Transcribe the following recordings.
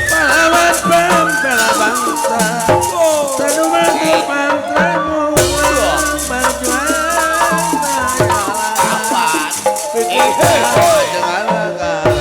Pahlawan pembela bangsa, Tenumantur mantramu berjuang dengan negara.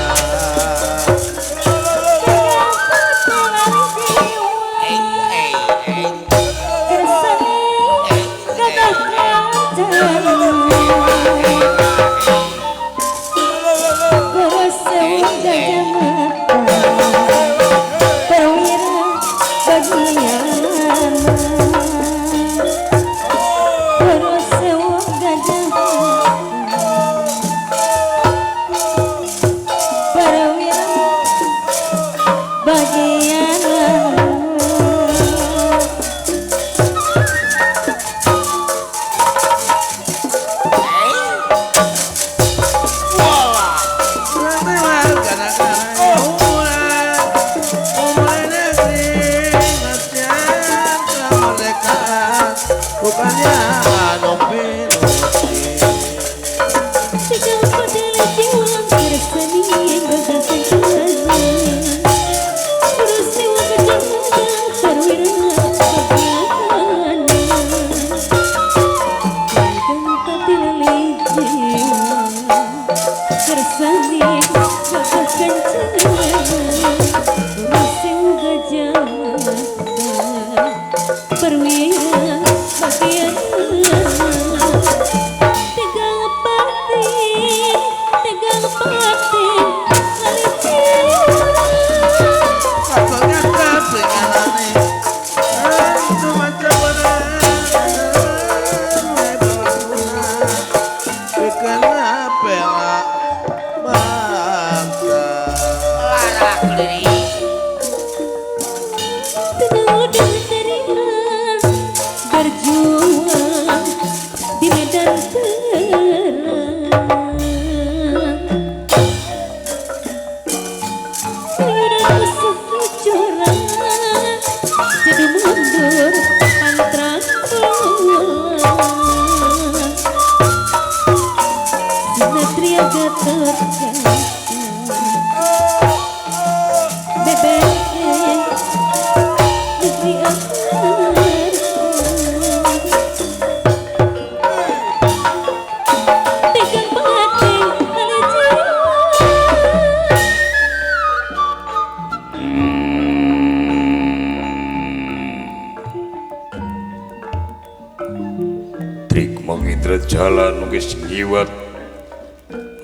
Jalan geus nyiwat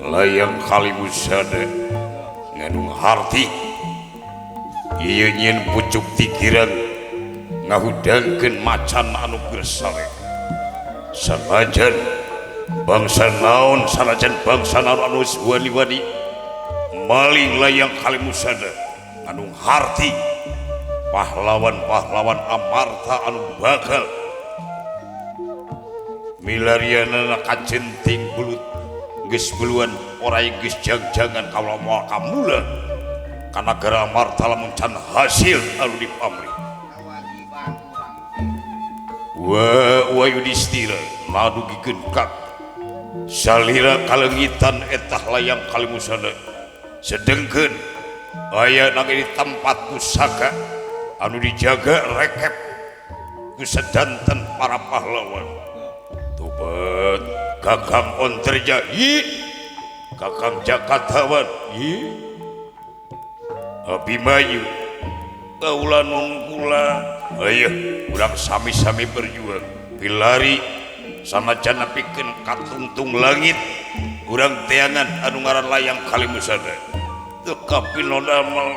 layang Kalimusada nganung harti ieu nyieun pucuk pikiran ngahudangkeun macan anu gersale sanajan bangsa naon sanajan bangsa naon anu wani-wani maling layang Kalimusada nganung harti pahlawan-pahlawan amarta anu bakal milariana kajenting belut geus beluan orai geus jang-jangan kaula moal kamula kana gara amarta lamun can hasil anu dipamrih. Wa Yudhistira ladugikeun kak salira kalengitan etah layang Kalimusada sedengkeun aya nang di tempat pusaka anu dijaga rekep ku sedanten para pahlawan. Tubet Kakang Onterja yi Kakang Jakatawan yi Abimayu kaula nungkula ayo urang sami-sami berjuang pilari sanajan nepikeun katungtung langit urang teangan anu ngaran layang Kalimusada teu kapinodamel.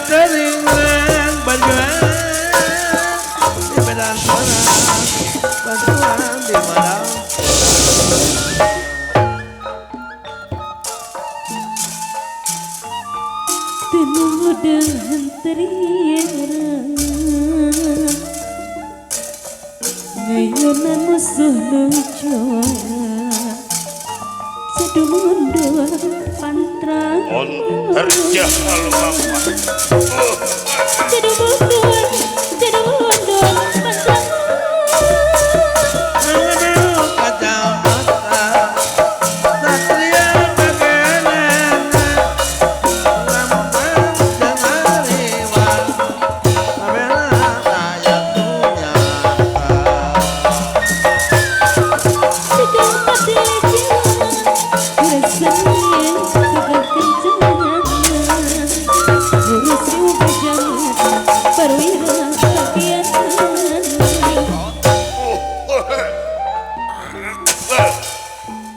Teringan berjuang di medan perang, berjuang di medan penuh dengan teriak ngayunan musuh nu juara. Mundur pantra terjah lumampah. Jadi mundur pantra.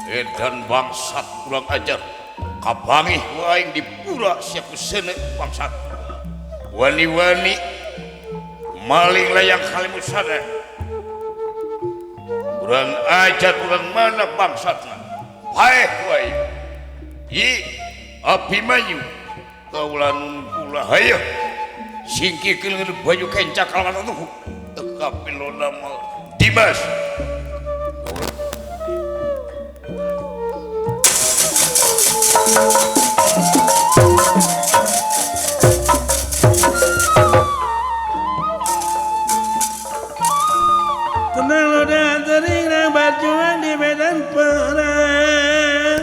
Edan bangsat kurang ajar kabangih aing di pura siap kusene bangsat wani-wani maling layang kalimusada kurang ajar kurang mana bangsatna paeh wae i Abimanyu kaula nun kula hayo singkikeun baju kencak kalawan tuh teka pilona Dimas. Tenang lo dan tering berjuang di medan perang.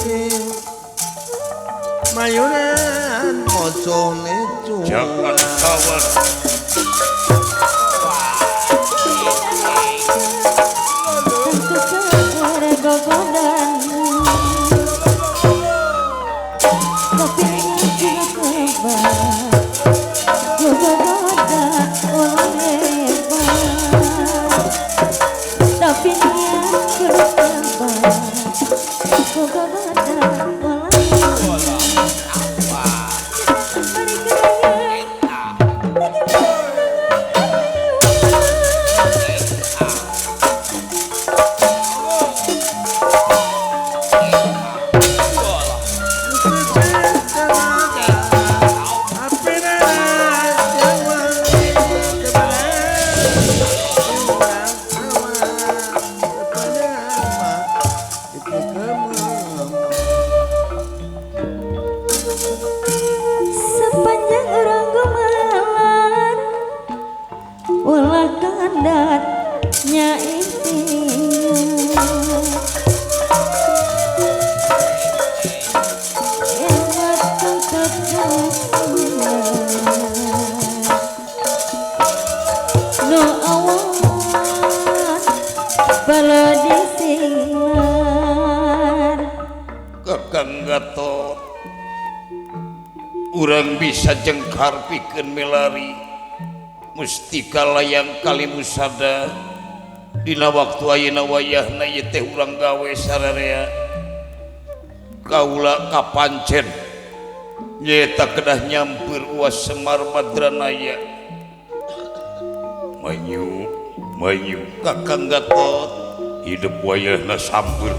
Cing mayunan mocone cuang. Jangan tawar. Sepanjang orang gumelar ulah kandatnya no awan baladi singlar Kakang Gatot urang bisa jengkar pikeun milari mustika layang kalimusada dina waktu ayeuna wayahna ieu teh urang gawe sararea kaula kapancen nyaeta kedah nyampeur Uas Semar Badranaya manyu manyu Kakang Gatot hidup wayahna sampeur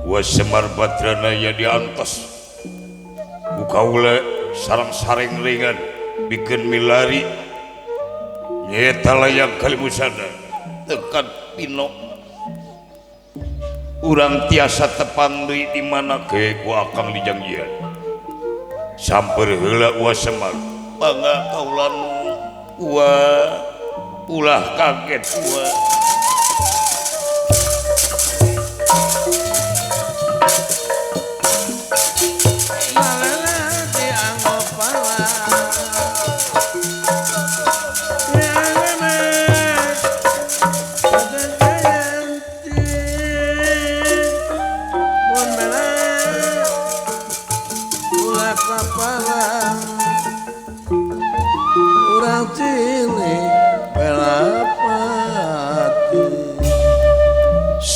Uas Semar Badranaya diantos ku kaula sarang sareng ringan bikin milari nyeta layang kalimusada tekan pino urang tiasa tepang deui di mana ge ku akang dijangjian samper heula Uas Semar bangga kaula nu ua ulah kaget ua.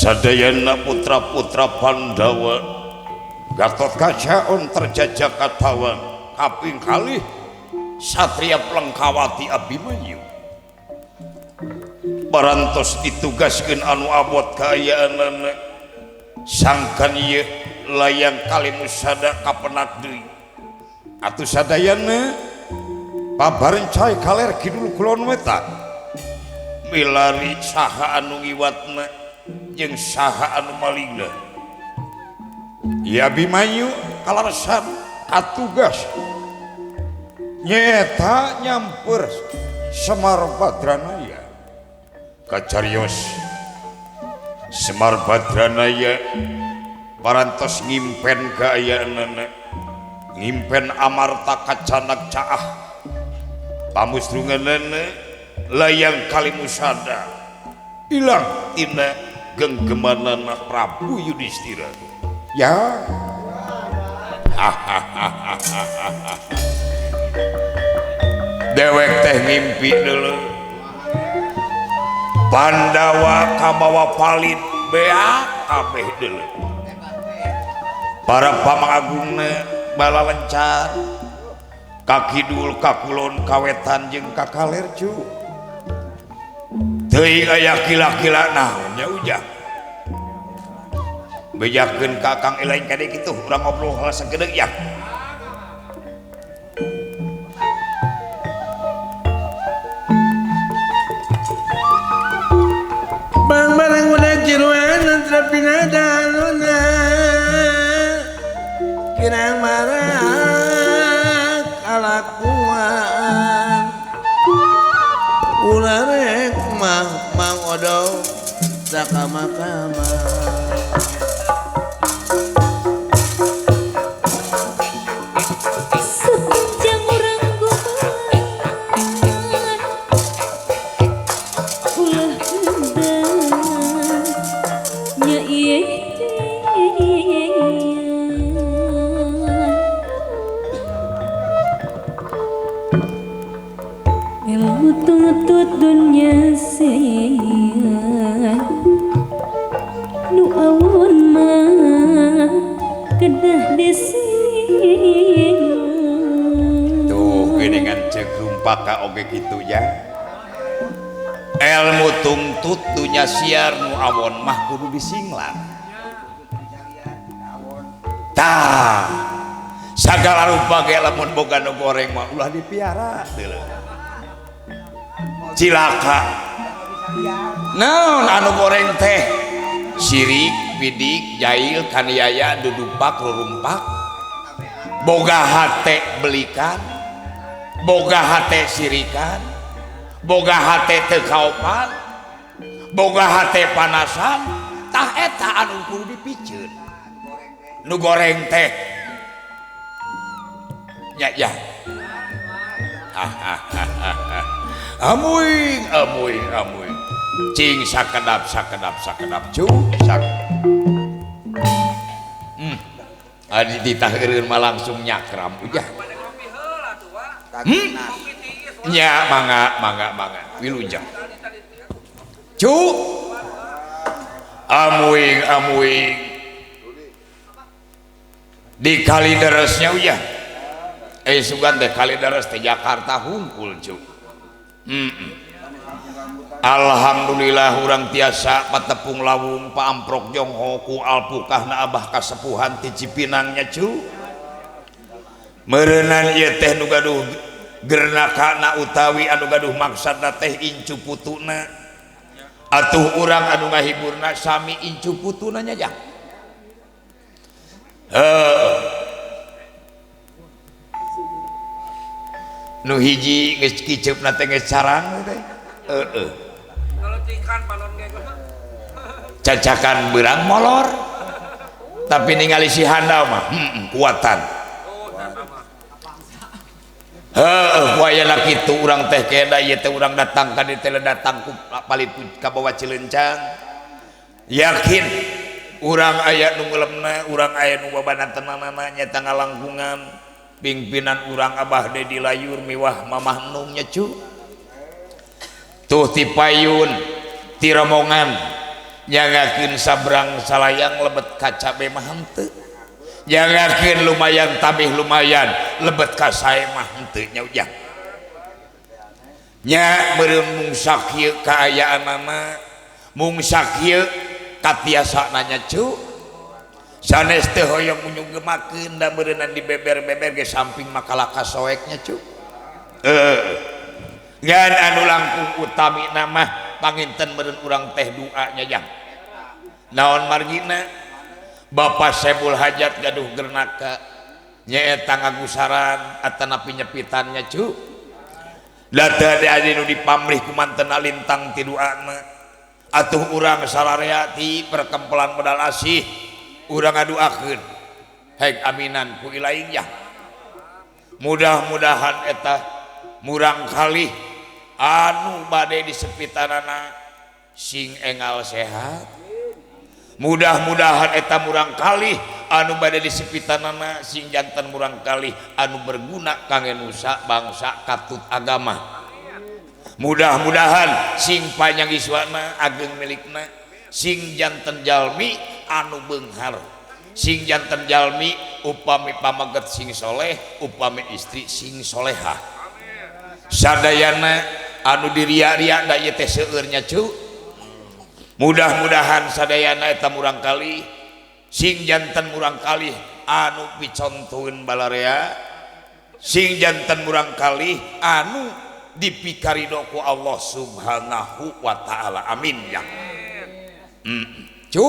Sadayana putra-putra Pandawa Gatotkaca Antarjaja katawan kaping kalih Satria Plengkawati Abimanyu parantos ditugaskeun anu abot kaayaanana sangkan ieu layang kalimusada kapenak deui atuh sadayana pabarencai kaler kidul kulon wetan milari saha anu ngiwatna Jeung saha anu malingna? Ya Abimanyu kalaresan katugas nyeta nyamper Semar Badranaya. Kacarios Semar Badranaya parantos ngimpen kaayaanana, ngimpen amarta kacanak caah pamusrunganana layang kalimusada ilang tina genggemanana Prabu Yudhistira. Ya. Dewek teh ngimpi dulu Pandawa kabawa palit bea kabeh dulu. Para pamangagungna bala lencar kakidul kakulon kawetan jeung kakaler cu. Teuing aya kila-kila naon nya ujang. Bejakeun ka Kang Elain kade kitu urang ngobrol heula sagedeung ya. Bang barang udah jiruan terpina daluna kirang marah kalakuan ulah rek mah mang odo sakama-kama. Dunya sian nu awon mah kedah disian. Tuh geuningan ceuk rumpaka oge kitu ya. Ilmu tungtut dunya siar nu awon mah kudu disinglar. Tah sagala rupa ge lamun boga nu goreng mah ulah dipiara deuleu. Cilaka naon anu goreng teh sirik pidik jail kaniaya dudupak rurumpak boga hate belikan boga hate sirikan boga hate teu kaopan boga hate panasan tah eta anu kudu dipiceun nu goreng teh nya ya. Amuing, amuing, amuing. Cing sakedap, sakedap, sakedap, cu, sak. Adi ditaheureun mah langsung nyakram ujah. Nya mangga, mangga, mangga. Wilujeng. Cu. Amuing, amuing. Di kali deresnya ujah. Sugan teh kali deres teh Jakarta hungkul cu. Alhamdulillah urang tiasa patepung lawung paamprok jongho ku alpukahna abah kasepuhan ti Cipinangnya cu. Meureunan ieu teh nu gaduh gernakana utawi anu gaduh maksadna teh incu putuna. Atuh urang anu ngahiburna sami incu putuna nya jang. Heuh. Nu hiji geus kiceupna teh geus carang teh. Heeh. Cacakan beurang molor. Tapi ningali si handal mah kuatan. Heuh, ku ayana kitu urang teh keda ieu teh urang datang ka dieu teh datang ku palit ka bawa Cilencang. Yakin urang aya nu ngeulemna, urang aya nu babanantenanana nyata ngalangkungan. Pimpinan urang Abah Dedi Layur miwah Mamah Nungnya cu. Tuh ti payun ti romongan nyangakeun sabrang salayang lebet ka cabe mah henteu. Nyangakeun lumayan tabih lumayan lebet ka sae mah henteu nya ujang. Nya meureun mungsak ieu kaayaanana, mungsak ieu katiasana nya cu. Sanes teh hoyong nyugemakeun da meureunnan dibeber-beber ge samping makalaka soeknya cu. Ngan anu langkung utami mah panginten meureun urang teh doa nya jang. Naon margina Bapak Saiful Hajat gaduh gernaka nyaeta ngagusaran atanapi nyepitannya cu. Data di nu dipamrih ku mantena lintang ti duana. Atuh urang sararea ti perkempelan modal asih urang ngaduakeun heg aminan ku ilaing ya. Mudah-mudahan eta murang kalih anu bade disepitanana sing engal sehat. Mudah-mudahan eta murang kalih anu bade disepitanana sing jantan murang kalih anu berguna kangge nusa bangsa katut agama. Mudah-mudahan sing panjang iswana ageng milikna sing jantan jalmi anu beunghar, sing jantan jalmi upami pamaget sing soleh, upami istri sing solehah. Sadayana anu diria-ria da ieu teh seueurnya cu. Mudah-mudahan sadayana eta murang kalih sing jantan murang kalih anu picontoeun balarea, sing jantan murang kalih anu dipikarido ku Allah Subhanahu wa taala. Amin ya. Cu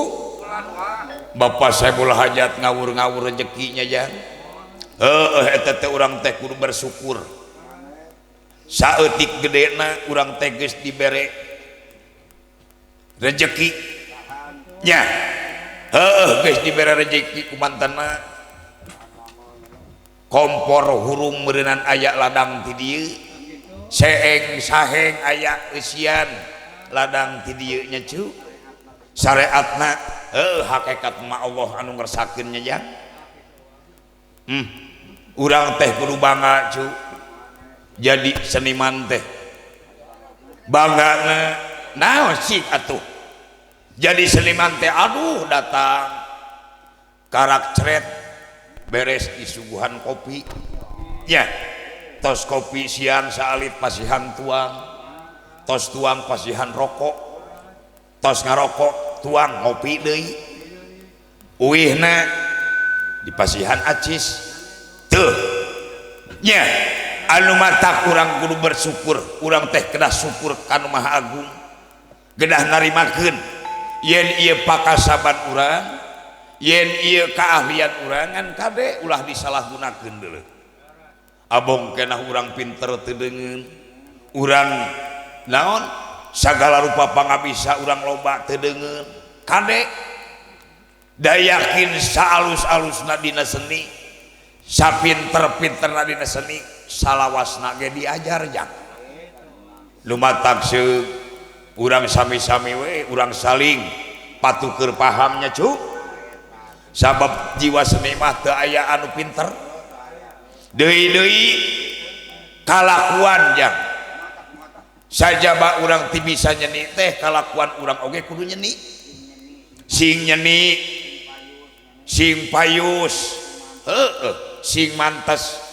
Bapak Saiful Hajat ngawur-ngawur rezekinya ya. Heueuh eta teh urang teh kudu bersyukur. Saeutik gedena urang teh geus dibere rejeki nya. Heueuh geus dibere rejeki ku mantena. Kompor hurung meureunnan aya ladang ti dieu. Seeng saheng aya eusian ladang ti dieu nya cu. Syariatna heueuh hakikat mah Allah anu ngersakeun nya jang. Urang teh kudu bangga cu. Jadi seniman teh banggana naon sih atuh. Jadi seniman teh aduh datang karak ceret beres disuguhan kopi ya, tos kopi siang saalit pasihan tuang, tos tuang pasihan rokok, tos ngarokok tuang ngopi deui, uihna dipasihan acis teuh nya. Anu matak urang kudu bersyukur, urang teh kedah syukur kanu Maha Agung, gedah narimakeun yen ieu pakasaban urang, yen ieu kaahlian urang ngan kade ulah disalahgunakeun deuleu. Abong kenah urang pinter teu deungeun, urang naon sagala rupa pangabisa urang loba teu deungeun, kade da yakin saalus-alusna dina seni, sapinter-pinterna dina seni, salawasna ge diajar jang. Lumatak seuk urang sami-sami we urang saling patuker pahamnya cu. Sabab jiwa seni mah teu aya anu pinter. Deui-deui kalakuan jang. Sajaba urang ti bisa nyeni teh kalakuan urang oge kudu nyeni. Sing nyeni, sing payus, heueuh, sing mantes.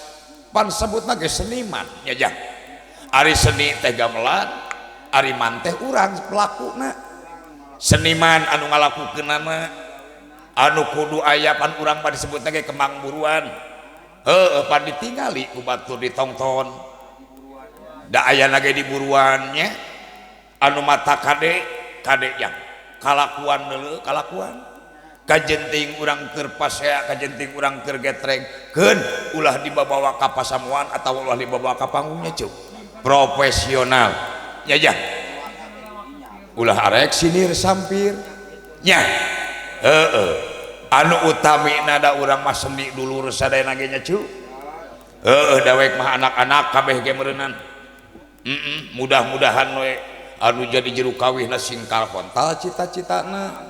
Pan sebutna ge seniman nya jang. Ari seni teh gamelan, ari man teh urang pelakuna. Seniman anu ngalakukeunana anu kudu aya pan urang mah disebutna ge kembang buruan. Heueuh pan ditingali ku batur ditongton. Da ayana ge di buruan nya. Anu mata kade kade jang. Kalakuan deuleu kalakuan. Kajenting urang keur pasea, kajenting urang keur getreng, keun ulah dibawa ka pasamuan atawa ulah dibawa ka panggungnya cu. Profesional nya jang. Ulah arek sinir sampir nya. Heueuh anu utami nada urang mah seni dulur sadayana ge nya cu. Heueuh dawek mah anak-anak kabeh ge meureunnan. Mudah-mudahan we anu jadi juru kawihna sing kalkontal cita-citana.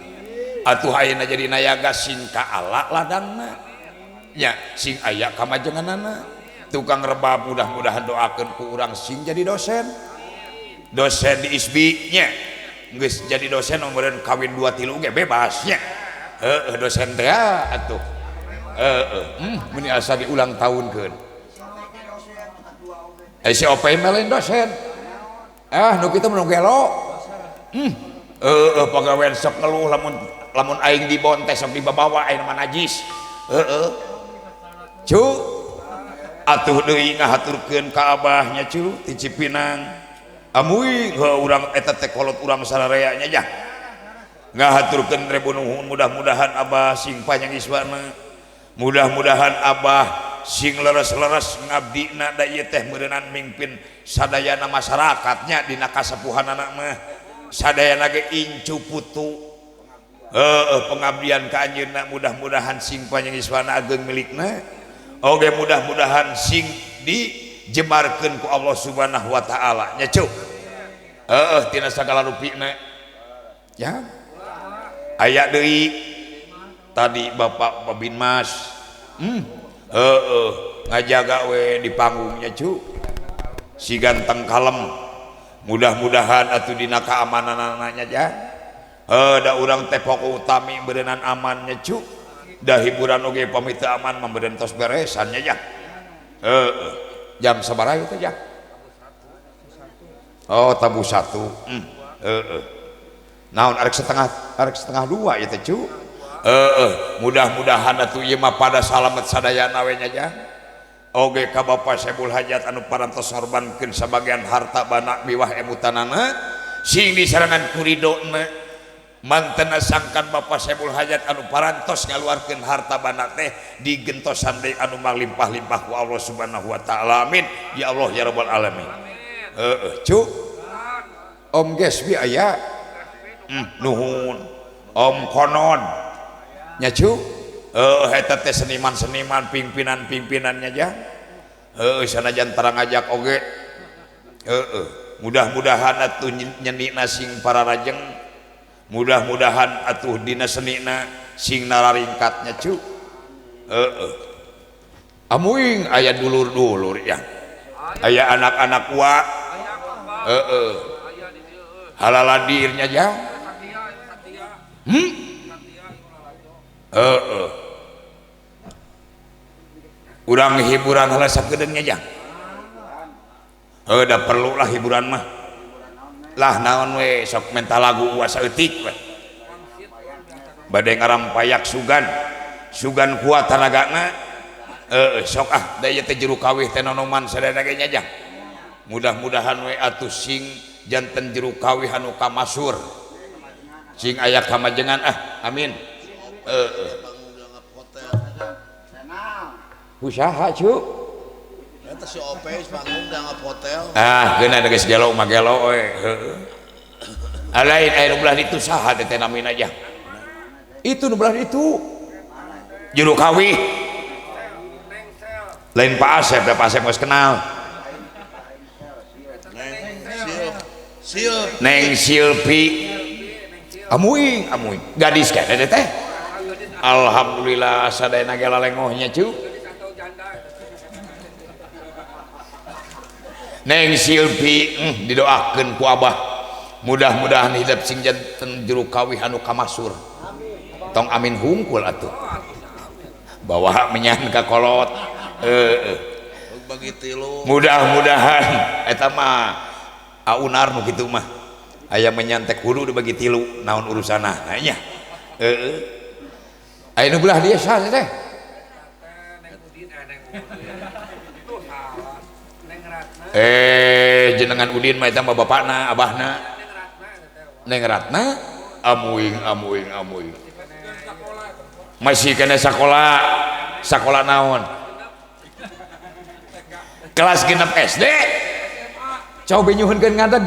Atuh ayeuna jadi nayaga sing kaala ladangna nya, sing aya kamajenganana. Tukang rebab mudah-mudahan doakeun ku urang sing jadi dosen, dosen di ISBI nya. Geus jadi dosen meureun kawin 2 3 ge bebas nya. Heueuh dosen teh atuh. Heueuh meuni asa diulang tahunkeun. Si OP mah lain dosen. Ah nu kitu mun gelo. Heueuh pagawean sok ngeluh lamun lamun aing dibontes sok dibabawa aing mah najis. Heeh. Cu atuh deui ngahaturkeun ka abahnya cu ti Cipinang. Amuy heuh urang eta teh kolot urang sararea nya jang. Ngahaturkeun ribu nuhun, mudah-mudahan Abah sing panjang iswana, mudah-mudahan Abah sing leres-leres ngabdina, da ieu teh meureunan mimpin sadayana masyarakatnya dina kasepuhanana mah, sadayana ge incu putu. Heeh, pengabdian ka anjeunna, mudah-mudahan sing panjang iswana, ageng milikna oge, mudah-mudahan sing dijemarkeun ku Allah Subhanahu wa taala nya, cuk. Heeh, tina sagala rupina ya. Aya deui tadi Bapak Babin Mas, heeh, ngajaga we di panggungnya, cu, si ganteng kalem. Mudah-mudahan atuh dina keamananana nya. Heuh, da urang teh pokok utami beureunan amannya, cu. Da hiburan oge pamit teu aman mah beureun tos beresan nya, ja. Heeh, jam sabaraha teh, ja? Oh, tabuh satu. Heeh, naon arek setengah, arek setengah dua ya teh, cu. Heeh, mudah-mudahan atuh ieu mah pada salamet sadayana we nya, ja. Oge ka Bapak Sebul Hajat anu parantos ngorbankeun sabagian harta bana miwah emutanana, sing disarengan ku ridona mantena. Sangkan Bapak Sebul Hajat anu parantos ngaluarkeun harta bana teh digentosan deui anu malimpah-limpah ku Allah Subhanahu wa taala. Amin ya Allah ya rabbal alamin. Heeh, cu. Om Gesbi aya? Nuhun Om Konon nya, cu. Heuh, eta teh seniman-seniman, pimpinan-pimpinannya ja. Heuh, sanajan tarang ngajak oge. Heeh, mudah-mudahan atuh nyenina sing pararajeng, mudah-mudahan atuh dina senina sing nararingkatnya, cu. Heeh, amuing aya dulur-dulur ya, aya anak-anak wa. Heeh, halaladirnya ja. Heeh, urang hiburan heula sakedeung nya, heuh. Da perlu lah hiburan mah lah, naon we, sok menta lagu uas saeutik we, bade ngarampayak sugan sugan kuat tanagana. Heuh, sok ah, da ieu teh juru kawih teh nonoman sadayana ge nya. Mudah-mudahan we atuh sing janten juru kawih anu kamasur, sing aya kamajengan ah, amin. Heeh. Usaha, cu. Eta si Ope panggung dianggap hotel. Ah, geuna geus gelo mah gelo we. Heeh. Lain aya nu belah ditu, saha teh namina aja? Itu nu belah itu. Juru kawih. Lain Pak Asep, da Pak Asep geus kenal. Neng Sil Sil. Neng Silpi. Amuing, amuing. Gadis kan teh. Alhamdulillah sadayana ge lalengohnya, cu. Neng Silpi, didoakeun ku Abah. Mudah-mudahan hidup sing janten juru kawih anu kamasur. Tong amin hungkul atuh. Bawa menyan ka kolot. Heeh. Bagi tilu. Mudah-mudahan eta mah aunar nu kitu mah. Aya menyan teh kudu dibagi tilu, naon urusanna nya. Heeh. Aya nu belah dia saha teh? Eh, jenengan Udin mah eta mah bapakna, abahna. Neng Ratna, amuing amuing amuing. Masih kena sekolah, sekolah naon? Kelas 6 SD. Coba nyuhunkeun ngadeg.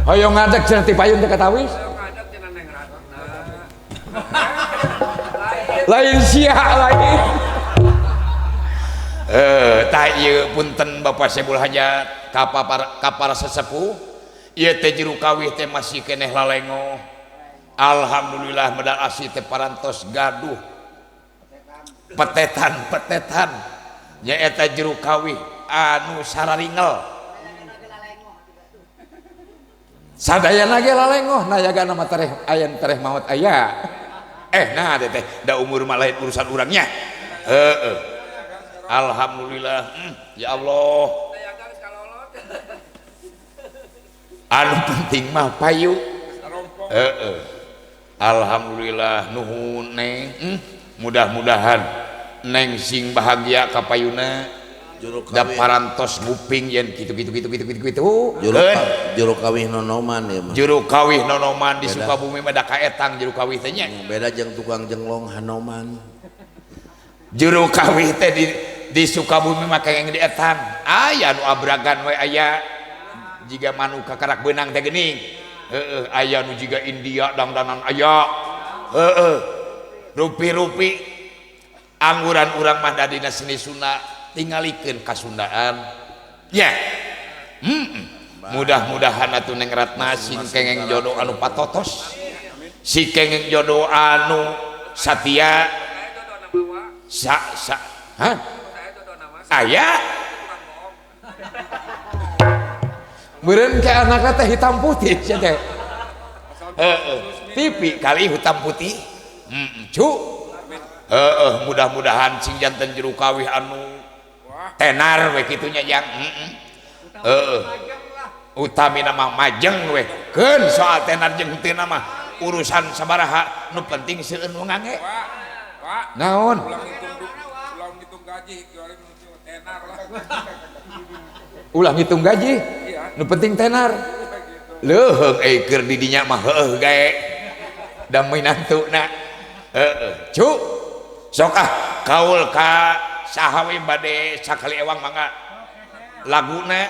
Hoyong ngadeg cenah ti payun teh katawis. Lain sia lain. Tah ieu punten Bapak Sebul Hajat ka para sesepuh, ieu teh juru kawih teh masih keneh lalengo. Alhamdulillah medal asih teh parantos gaduh petetan-petetan nyaeta juru kawih anu sararingel sadayana ge lalengoh nayagana mah tereh aya tereh maot aya. Nah teh da umur mah lain urusan urangnya. Heeh. Alhamdulillah, ya Allah. Anu penting mah payu. Heeh. Alhamdulillah nuhun Neng. Mudah-mudahan Neng sing bahagia ka payuna. Da parantos nguping yen kitu kitu kitu kitu kitu kitu. Juru kawih nonoman ya mah. Juru kawih nonoman di Sukabumi mah da kaetang juru kawih teh nya. Beda jeung tukang jenglong Hanoman. Juru kawih teh di Sukabumi mah kengeng di etang. Aya nu abragan we aya jiga manuk kakarak beunang teh geuning. Heeh, aya nu jiga India dangdanan aya. Heeh. Rupi-rupi angguran urang mah dina seni Sunda tingalikeun kasundaan ya. Mudah-mudahan atuh Neng Ratna sing kengeng jodoh anu patotos, si kengeng jodoh anu satia sa sa hah aya meureun ka anakna teh hitam putih sia teh. Heeh, TV kali hitam putih. Cu heeh, mudah-mudahan sing janten juru kawih anu tenar we kitu nya jang. Heeh, utamina mah majeng we keun soal tenar jeung henteu mah urusan sabaraha nu penting seueun nu ngange. Naon ulah ngitung gaji tenar lah. Ulah ngitung gaji nu penting tenar. Leuheung euy keur di dinya mah heueuh gae da minantuna. Heeh, cu sok ah kaul ka saha we bade sakali ewang mangga laguna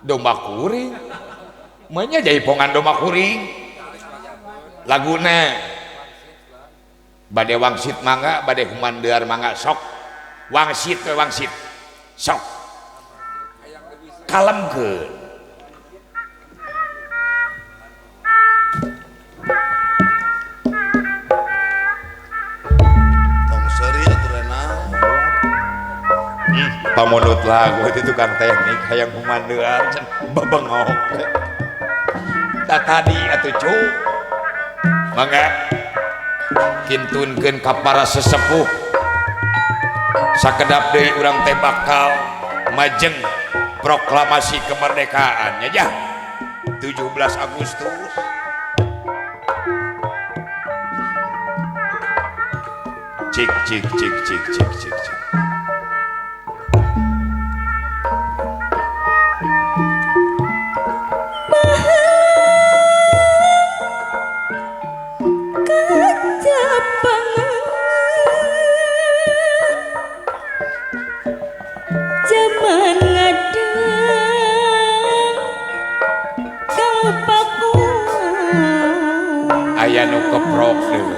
domba kuring manya jaipongan domba kuring laguna bade wangsit mangga bade humandear mangga sok wangsit we wangsit sok kalemkeun. Pamunut lagu itu tukang teknik hayang humandear bebengok tak tadi atuh cu mangga kintunkeun ka para sesepuh sakedap deui urang teh bakal majeng proklamasi kemerdekaan nya jah 17 Agustus. Cik cik cik cik cik cik cik. Aya nu keprok deui.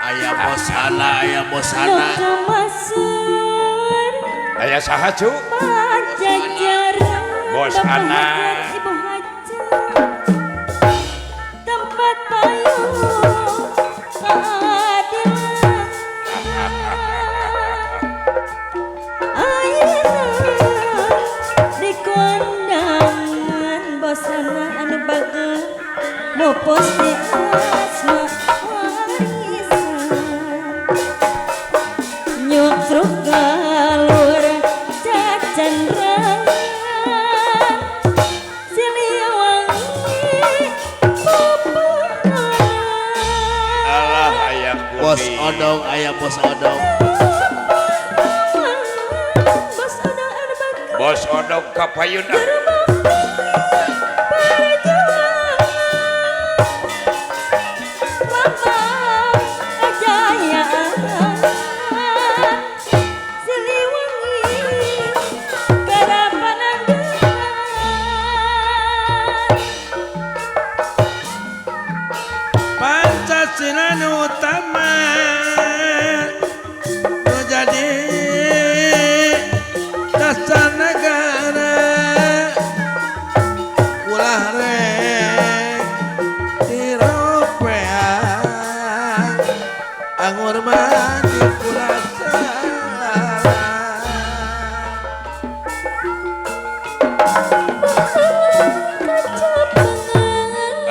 Aya bosana, aya bosana. Aya saha cu? Bosana. Tempat payung keadilan. Ayeuna di kondangan bosana anu bager mopos di asma warisan nyutruk galur cacandran Siliwangi popohan. Alah aya bos odong, aya bos odong. Bos odong anu bager bos odong kapayun. Pancasila nu utama nu jadi dasar negara ulah rek diropean angur mah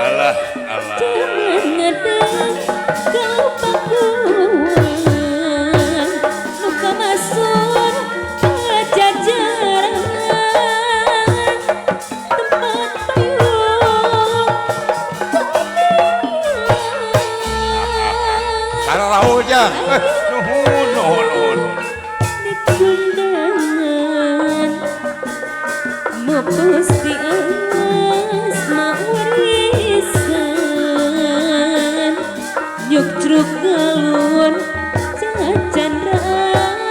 Alah alah Nuhun, nuhun, nuhun. Gusti asma warisan nyukcruk galun cacandraan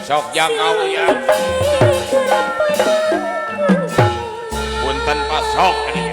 sok jangkau ya punten pasok ini.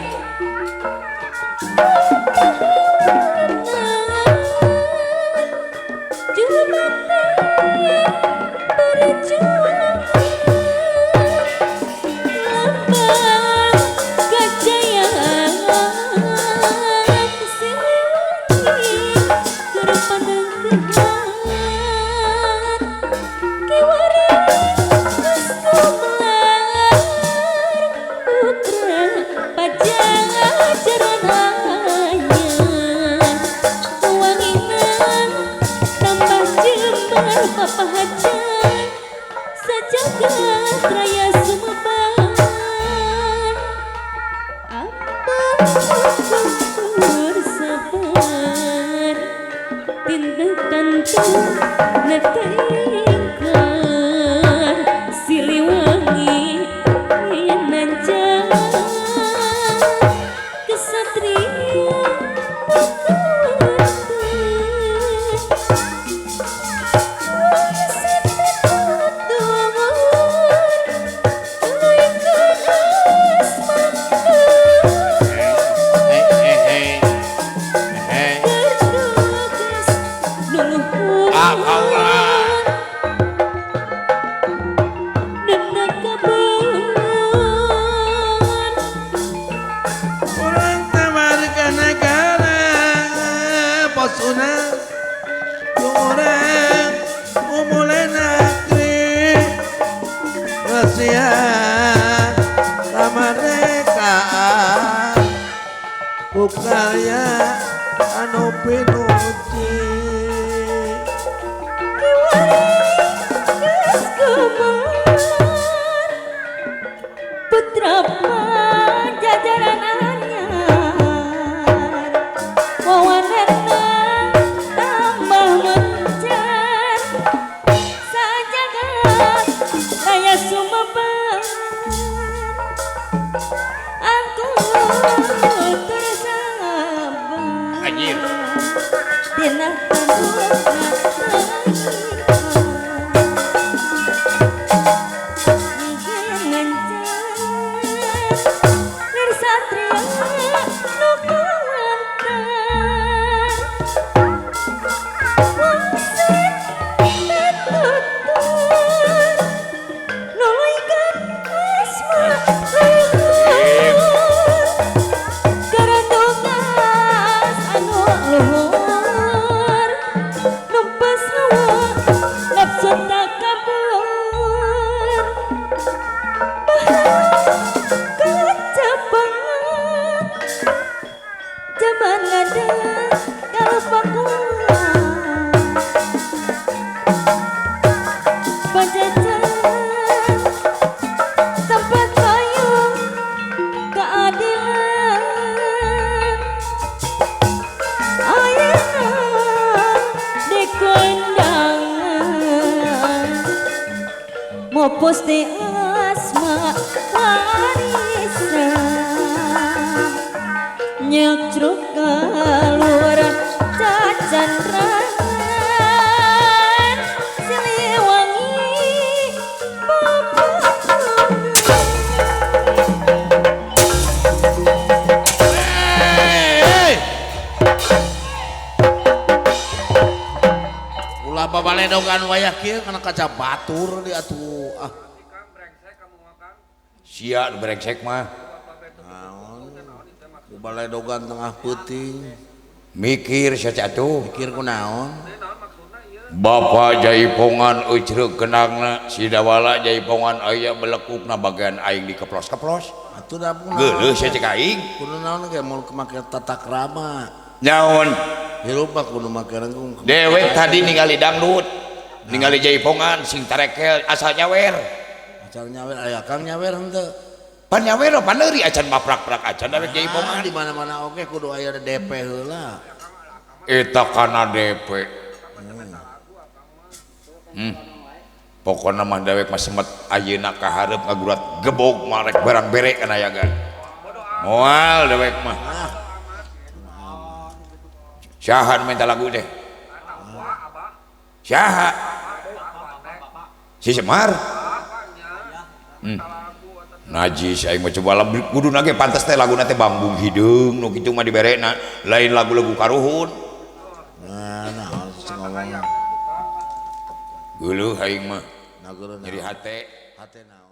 Kaca batur dia tuh ah sia brengsek mah naon baledogan tengah peuting mikir saja tuh mikir kunaon Bapak jaipongan eucreuk kenangna sidawala jaipongan aya belekukna bagian aing dikeplos-keplos atuh da geuleuh sia cek aing kudu naon ge mun make tata krama nyaon hirup mah kudu make rengkung dewek tadi ningali dangdut ningali jaipongan sing tarekel asal nyawer aya kang nyawer henteu pan nyawer paneuri acan maprak-prak acan dewek jaipongan di mana-mana oge kudu aya DP heula eta kana DP. Pokona mah dewek mah semet ayeuna ka hareup ngagurat gebog marek barang bere kana yagan. Moal dewek mah. Saha nu minta lagu teh? Saha? Si Semar. Najis aing mah coba lagu kuduna ge pantes teh laguna teh Bambung Hideung nu kitu mah diberena, lain lagu-lagu karuhun. Nah, nah, ngomong. Geuleuh aing mah. Nah, geuleuh. Nyeri hate. Hate naon?